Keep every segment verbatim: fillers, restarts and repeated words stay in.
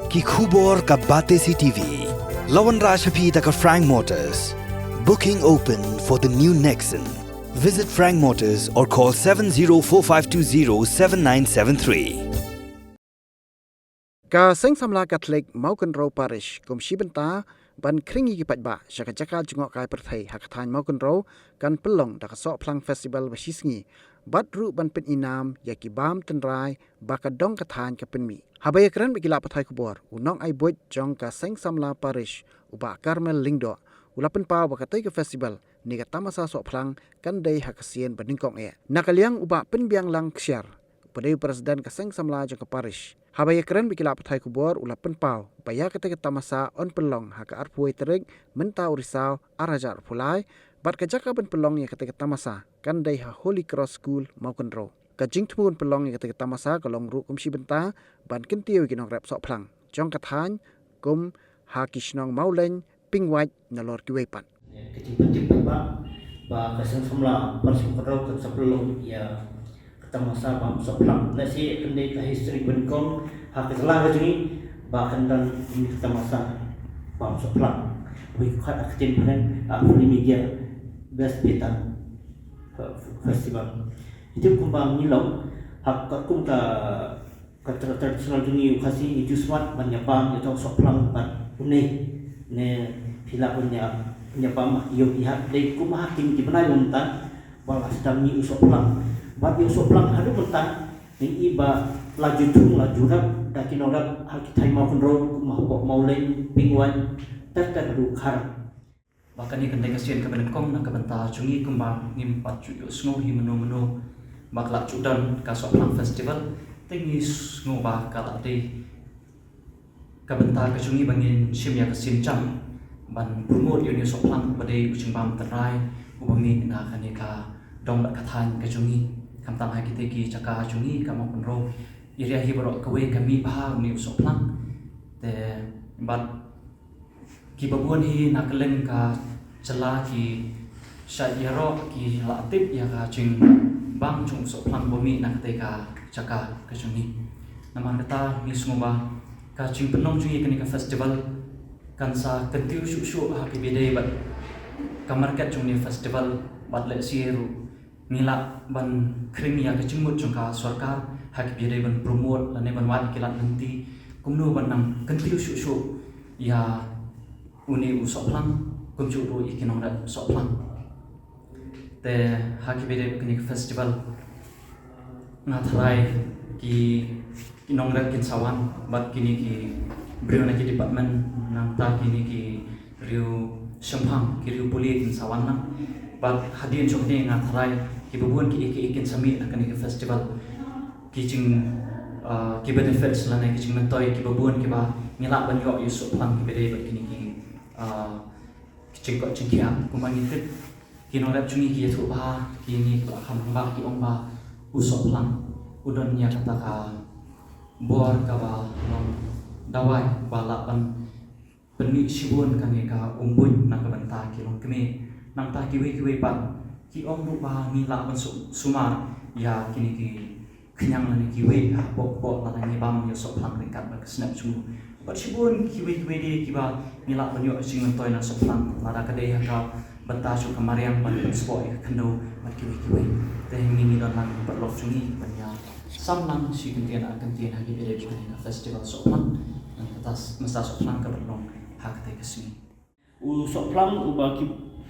Ki khubor ka Batesi T V. La wanrah sha phi da ka Frank Motors. Booking open for the new Nexon. Visit Frank Motors or call seven zero four five two zero seven nine seven three. Ka Seng Samla Katholik Mawkynrew Parish kum shi bynta ban khring ïa ki paidbah sha ka jaka jngohkai pyrthei ha ka thaiñ Mawkynrew kan pynlong da ka Sohphlang Festival ba shi sngi, bad ruh ban pynïnam ïa ki bam tynrai ba ka dong ka thaiñ ka pynmih. Haba ïakren bad ki lad pathai khubor, u nongai buit jong ka Seng Samla Parish, u Bah Carmel Lyngdoh, u la pynpaw ba katei ka festival ne ka tamasa Sohphlang kan dei ha ka sien ba nyngkong eh. Na ka liang u Bah Pynbianglang Kshiar, uba dei u president ka Seng Samla jong ka parish, haba ïakren bad ki lad pathai khubor, u la pynpaw ba ïa katei ka tamasa yn pynlong ha ka arphew wei tarik mynta u Risaw ar hajar arphew lai, bad ka jaka ban pynlong ïa katei ka tamasa kan dei ha Holy Cross School, Mawkynrew. Ka jingthmu ban pynlong ïa katei ka tamasa ka long ruh kum shi bynta ban kyntiew ïa ki nongrep Sohphlang jong ka thaiñ, kum ha ki shnong Mawleng, Pingwait, nalor kiwei pat. Ka jingpyntip paidbah ba ka Seng Samla Parish Mawkynrew kan sa pynlong ïa ka tamasa bam Sohphlang. Lehse kan dei ka history ba nyngkong ha ka jylla ka jong ngi ba kan don ka tamasa bam Sohphlang. Wei khat ha ka ktien phareng, ha phareng media, Best Beta Festival. Ïa kumba ngi long, ha katkum ka ka tra-, traditional jong ngi u Khasi, ngi ju smat ban ïabam ïa uto u Sohphlang bad une, ne phi lah ban ïa, ïabam ïa u, ïa dei kum ha kine ki bnai mynta ba la sdang mih u Sohphlang. Bad ïa u Sohphlang haduh mynta ngi i ba la ju thung, la ju rep da ki nongrep ha ki thaiñ Mawkynrew, kum hapoh Mawleng, Pingwait, ter ter haduh Kharang. Ba kane kan dei ka sien kaba nyngkong na ka bynta jong ngi, kumba ngim pat ju ïohsngew hi mynno mynno ba ka la ju don ka Sohphlang Festival. Te ngi sngew ba ka la dei ka bynta ka jong ngi ba ngin shim ïa ka sien jam ban promote ïa une u Sohphlang uba dei u jingbam tynrai uba mih na kane ka dong bad ka thaiñ ka jong ngi. Khamtam ha kitei ki jaka jong ngi ka Mawkynrew area hi baroh kawei ka mih bha une u Sohphlang. Te bad kiba bun hi na kylleng ka jylla ki shait ïaroh, ki la tip ïa ka jingbam jong u Sohphlang ba mih na katei ka jaka ka jong ngi. Namar kata ngi sngew ba ka jingpynlong jong ngi kane ka festival kan sa kyntiew shuh shuh ha kiba dei bad ka market jong une u festival, bad lehse ruh ngi lah ban khring ïa ka jingmut jong ka sorkar ha kiba dei ban promote lane ban wad ïa ki lad lynti kumno ban nang kyntiew shuh shuh ïa une u Sohphlang kumjuh ruh ïa ki nongrep Sohphlang. Te ha kiba dei kane ka festival nga tharai ki, ki nongrep kin sa wan bad kine ki briew na ki department, nangta kine ki riew shemphang, ki riew pule kin sa wan lang. Bad hadien jong kane nga tharai kiba bun kiei kiei kin sa mih na kane ka festival. Ki jing, ah, ki benefits lane ki jingmyntoi kiba bun kiba ngi lah ban ïoh ïa u Sohphlang kiba dei bad kine ki, ah, ki jingkoit jingkhiah. Kumba ngi tip, ki nongrep jong ngi ki ïathuh bha, kine kiba la kham rangbah ki ong ba u Sohphlang u don ïa kata ka bor kaba long dawai ba lah ban pynmih shibun kane ka umbuiñ na ka bynta ki longkmie. Nangta kiwei kiwei pat ki ong ruh ba ngi lah ban su-, sumar ïa kine ki khñiang lane kiwei hapoh, hapoh lada ngi bam ïa u Sohphlang ryngkat bad ka snep jong u. Bad shibun kiwei kiwei de kiba ngi lah ban ïoh jingmyntoi na u Sohphlang, lada ka dei ha ka bynta jong ka mariang ban pynspah ïa ka khyndew bad kiwei kiwei. Te hangne ngi don lang ki paralok jong ngi ban ïa sam lang shi kyntien ar kyntien ha kiba dei kane ka festival Sohphlang. Nangta mynta Sohphlang ka ban long ha katei ka sngi. U Sohphlang uba ki,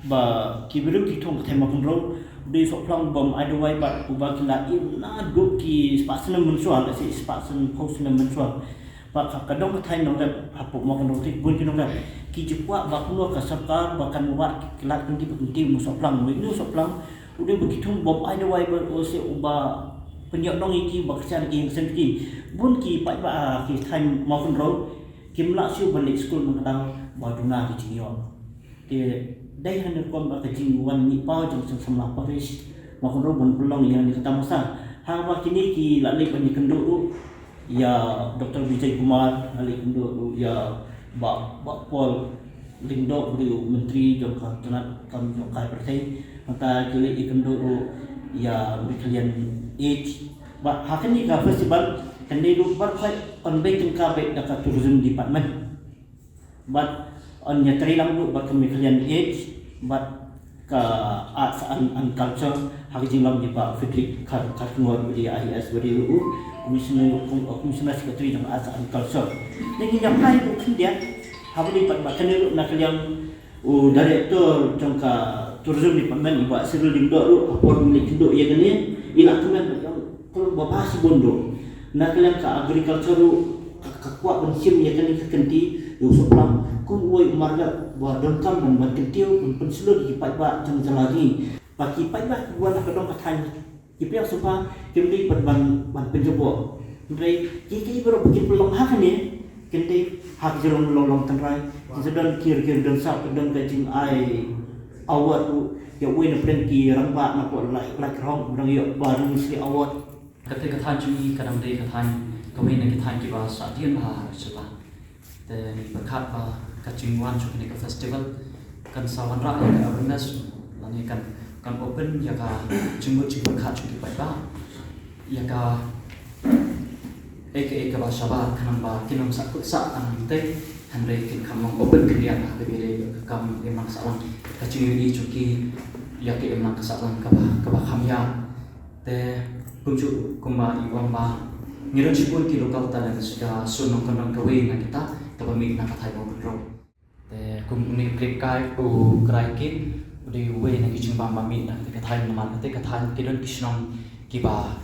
ba ki briew ki thung ka thaiñ Mawkynrew, u dei u Sohphlang bym ai dawai bad uba ki la im naduh ki spah snem mynshuwa, lehse spah snem, phew snem mynshuwa. Bad ka, ka dong ka thaiñ nongrep hapoh Mawkynrew te bun ki nongrep ki ju kwah ba kumno ka sorkar ba kan wad ki lad lynti ba kyntiew ïa une u Sohphlang. Une u Sohphlang u dei uba ki thung bym ai dawai bad u se uba pynïoh nong ïa ki, ba kyrshan ïa ki, kyrshan ïa ki. Bun ki paidbah, ah, ki thaiñ Mawkynrew kim lah shuh ban leit skul nangta ba duna ki jingïoh. Te dei ha kane ka rukom ba ka jingwan mih paw jong ka Seng Samla Parish Mawkynrew ban pynlong ïa kane ka tamasa. Haba kine ki la leit ban ïakynduh ruh ïa Doktor Vijay Kumar, la leit kynduh ruh ïa Bah, Bah Paul Lyngdoh, u dei u Myntri jong ka tnat kam jngohkai pyrthei. Nangta ki leit ïakynduh ruh ïa Meikilian H. Bad ha kane ka festival Kan dei ruh baroh khoit yn bei tyngka beit da ka tourism department. Bad yn ïatrei lang ruh bad ka Meghalayan Age bad ka Arts and, and Culture ha ka jinglong jong i Bah Frederick Kharkongor, u dei I A S, u dei ruh u Commissioner, Commissioner Secretary jong Arts and Culture. Te ngin ïa phai ruh khyndiat ha u dei pat ba kane ruh na ka liang u director jong ka tourism department, i Bah Cyril Lyngdoh ruh, ha por ngin leit kynduh ïa kane, i la kmen ba jong ka long ba bha shibun ruh. Na ka liang ka agriculture ruh ka, ka kwah ban shim ïa kane ka kynti ïa u sohphlang kum uwei u market ba donkam ban, ban kyntiew, ban pynshlur ïa ki paidbah jong ka jylla jong ngi. Ba ki paidbah kiba wan ha ka dong ka thaiñ, ki pdiang sohphlang kim dei pat ban, ban pynjubok. Hynrei ki, ki baroh ba kin pynlong ha kane, kin dei ha ka jinglong long long tynrai. Ki sa don ki, ki don sa, ki don ka jingai award ruh ïa uwei na pdeng ki rangbah na pdeng Lai, Lai Krong, ba dang ïoh ba dang sli award. Kata ka thaiñ jong ngi ka dang dei ka thaiñ, kawei na ki thaiñ kiba shadien bha ha ka jylla. Te ngi pyrkhat ba ka jingwan jong kane ka festival kan sa wanrah ïa ka awareness, lane kan, kan open ïa ka jingmut jingpyrkhat jong ki paidbah ïa ka, eh, ka, eh, kaba shabar, khnang ba kin ym sah kut sah tang hangtei, hynrei kin kham long open khyndiat ha kaba ïadei bad ka kam imlang sahlang, ka jingïohi jong ki ïa ka imlang ka sahlang kaba, kaba kham ïar. Te kumjuh kumba i ong ba ngi don shibun ki local talents, ka Sun Nongkyndong kawei na kita kaba mih na ka thaiñ Mawkynrew. Te kum une u Krip Kai, u Krai Kit, u dei uwei na ki jingbam ba mih na kata ka thaiñ, namar kata ka thaiñ ki don ki shnong kiba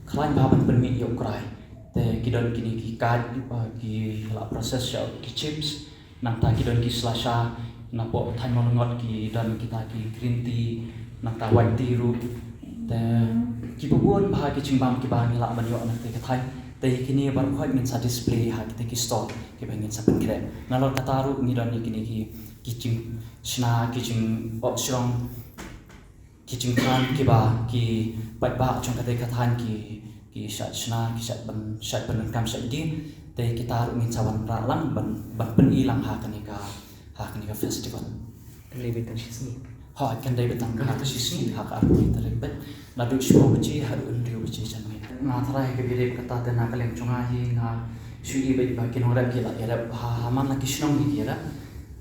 khlaiñ bha ban pynmih ïa u krai. Te ki don kine ki kait ba ki la process sha ki chips. Nangta ki don ki slasha, napoh thaiñ Mawlyngot ki don kita ki green tea, nangta white tea ruh. Te kiba bun bha ki jingbam kiba ngi lah ban ïoh na kata ka thaiñ. Te kine baroh khoit ngin sa display ha kita ki stall kiba ngin sa pynkhreh. Nalor kata ruh ngi don ïa kine ki, ki jingshna, ki jingphohshrong, ki jingthrang kiba ki paidbah jong kata ka thaiñ ki, ki shait shna, ki shait pyn, shait pyndonkam, shait die. Te kita ruh ngin sa wanrah lang ban, ban pyni lang ha kane ka, ha kane ka festival. Kan dei beit tang shisngi? Hooid, kan dei beit tang shisngi, ha ka arphew tarik beit. Naduh shiphew baje haduh hynriew baje janmiet. Nga tharai kaba ïadei bad kata te na ka liang jong nga hi nga shu i beit ba ki nongrep ki la ïarep ha, ha man la ki shnong hi ki ïarep.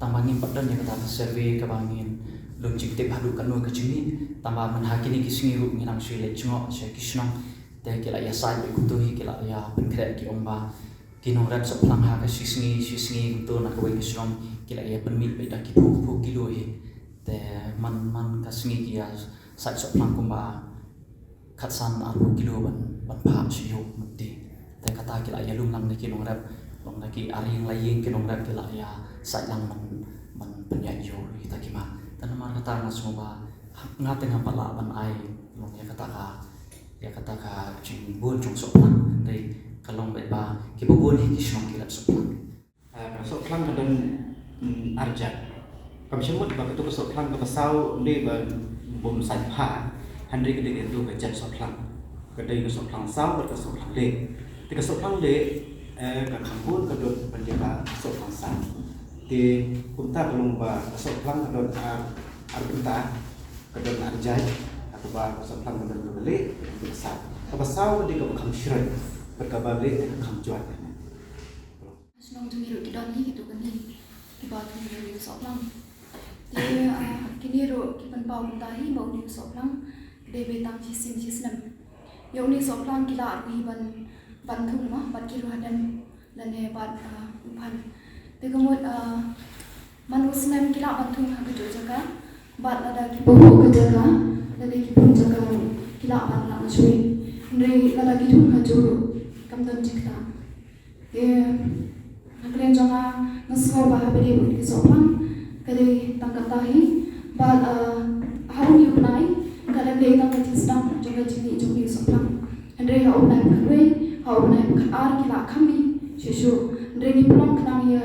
Tangba ngim pat don ïa kata ka survey kaba ngin long jingtip haduh katno ka jingmih. Tangba mynha kine ki sngi ruh ngi nang shu leit jngoh sha ki shnong. Te ki la ïasaid beit kumto hi, ki la ïa pynkhreh, ki ong ba ki nongrep sohphlang ha ka shisngi, shisngi kumto na kawei ka shnong ki la ïa pynmih beit da ki phew, phew kilo hi. Te man, man ka sngi ki ïa said sohphlang kumba khatsan arphew kilo ban, ban phah sha ïew mynta. Te kata ki la ïalum lang da ki nongrep, long da ki ar ïing lai ïing ki nongrep ki la ïasaid lang ban, ban pynïaid ïew ïa kita ki mat. Te namar kata nga sngew ba nga te ngam pat lah ban ai long ïa kata ka, ïa kata ka jingbun jong sohphlang. Hynrei ka long beit ba kiba bun hi ki shnong ki rep sohphlang. Ah, ka sohphlang ka don, mm, ar jait. Kam shym mut ba kato ka sohphlang kaba saw dei ba bym sait bha. Hynrei ka dei kato ka jait sohphlang. Ka dei ka sohphlang saw bad ka sohphlang lieh. Te ka sohphlang lieh, eh, ka kham bun ka don ban ïa ka sohphlang saw. Te kumta ka long ba ka sohphlang ka don ar, ar bynta, ka don ar jait, ha kaba ka sohphlang ka don kaba lieh, ka don kaba saw. Kaba saw ka dei kaba kham shreh, bad kaba lieh ka kham jwat. Shnong jong ngi ruh ki don hi kito kine kiba thung ïa une u sohphlang. Te, ah, kine ruh ki pynpaw kumta hi ba une u sohphlang ka dei beit tang shisien shisnem. Ïa une u sohphlang ki lah ruh hi ban, ban thung ma bad ki ruh hadem lane bad, ah, u phan. Te ka mut, ah, man u snem ki lah ban thung ha kajuh jaka bad lada ki pynpaw ka jaka lane ki pun jaka ruh ki lah ban lah na shuh. Hynrei lada ki thung ha juh ruh kam don jingktah. Te na ka liang jong nga, nga sngew ba haba dei bad ki sohphlang ka dei tang katta hi. Bad, ah, ha une u bnai ka dang dei tang ka jingsdang jong ka jingmih jong une u sohphlang. Hynrei ha u bnai ba khatwei, ha u bnai ba khatar ki lah kham mih shuh shuh. Hynrei ngi pynlong khnang ïa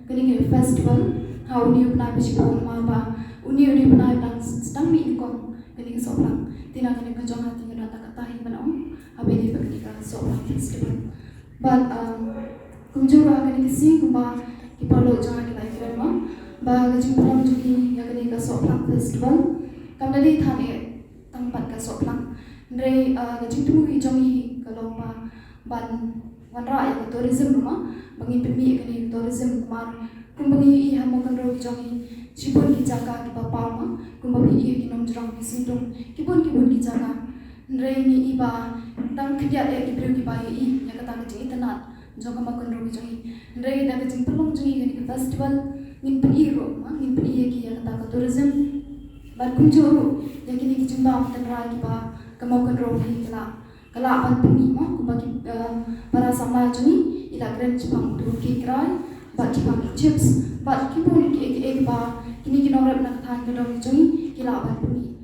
kane ka festival ha une u bnai ba shiphew namar ba une u dei u bnai ba dang sdang mih nyngkong kane ka sohphlang. Te na ka liang ka jong nga te nga don tang katta hi ban ong haba dei bad kane ka sohphlang festival. Bad, um, kumjuh ruh ha kane ka sngi kumba ki paralok jong nga ki la ïakren mo ba ka jingpynlong jong ki ïa kane ka sohphlang festival kam da dei than eh tang pat ka sohphlang. Hynrei, uh, ka jingthmu hi jong ngi ka long ba ban wanrah ïa ka tourism ruh ma, ba ngin pynmih ïa kane ka tourism, namar kumba ngi ïohi ha Mawkynrew ki jong ngi, shibun ki jaka kiba paw ma, kumba ngi ïohi ki nongjrong, ki syndon, kibun kibun ki jaka. Hynrei ngi ïohi ba tang khyndiat ïa ki briew kiba ïohi ïa kata ka jingitynnad jong ka Mawkynrew ka jong ngi. Hynrei da ka jingpynlong jong ngi kane ka festival, ngin pyni ruh ma, ngin pyni ïa ki ïa kata ka tourism. Bad kumjuh ruh ïa kine ki jingbam tynrai kiba ka Mawkynrew hi ka la, ka lah ban pynmih ma, kumba ki, eh, para samla jong ngi i la kren shaphang utu u cake krai, bad shaphang ki chips, bad kibun kiei kiei ba kine ki nongrep na ka thaiñ ka dong jong ngi ki lah ban pynmih.